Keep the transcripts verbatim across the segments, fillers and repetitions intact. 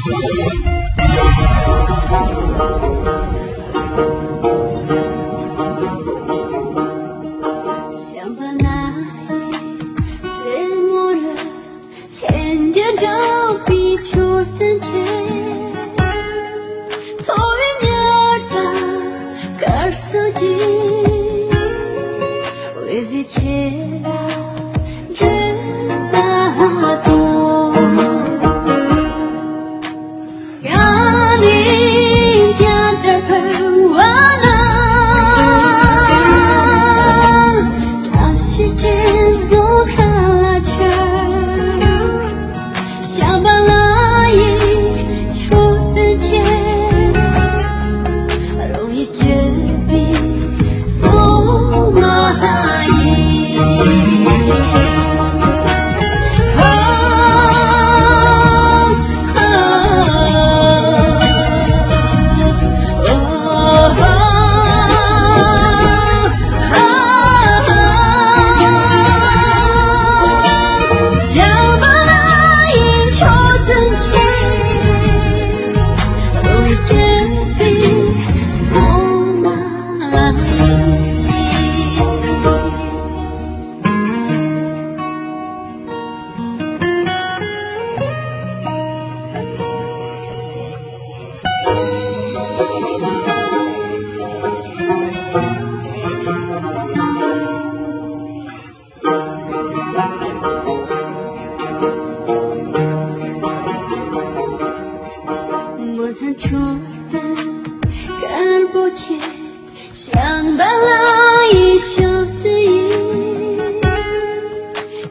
བྱམས་པ་ལ་རྩེ་མོ་རུ། ལྷན་རྒྱས་འདྲ་བའི་མཆོད་རྟེན་ཁྱེད། ཐོབ་པའི་ཉེར་ལྟར་དཀར་གསལ་གྱི། འོད་ཟེར་ཁྱེད་ལ་འདྲེན་པ་དང་། ཡང་ནི་བྱང་ལྟར་འཕེལ་བ་ན། བཀྲ་ཤིས་དྲི་བཟང་ཤར་ལ་ཁྱེར། བྱམས་པ་ལྷ་ཡི་མཆོད་རྟེན་ཁྱེད། རང་ཉིད་བསྐྱེད་པའི་སྲུང་མ་ཡིན། མ་ཚང་ཆོས་དང་དཀར་པོ་ཁྱེད། བྱམས་པ་ལྷ་ཡི་ཞབས་རྩེ་ཡིས།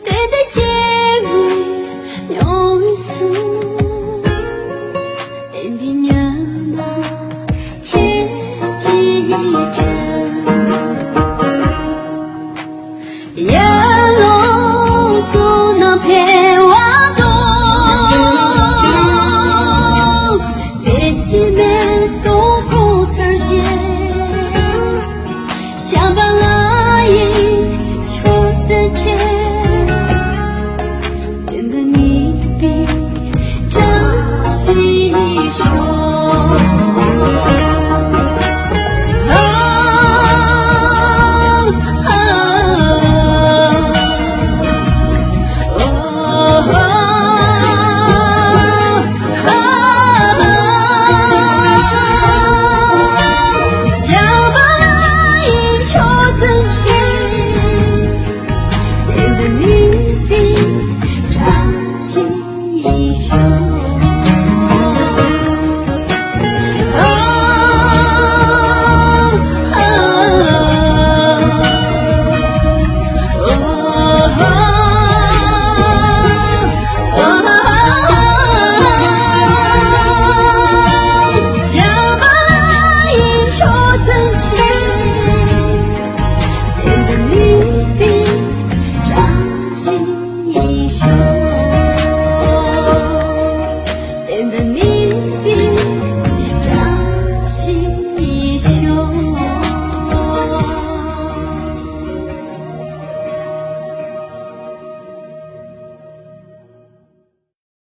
བསྟན་པའི་སྐྱེས་བུ་མྱོང་བའི་སྲོལ། བསྟན་པའི་ཉི་མ་ཁྱེད་ཀྱིས་དྲན། ཡར་ལངས་གསུང་རྣམས་འཕེལ་བ་དང་། བདེ་སྐྱིད་མེ་ཏོག་ཀུན་གསལ་བཞད། བྱམས་པ་ལྷ་ཡི་མཆོད་རྟེན་ཁྱེད། བདེན་པ་གཉིས་པའི་བཀྲ་ཤིས་ཤོག། བདེན་པ་གཉིས་པའི་བཀྲ་ཤིས་ཤོག།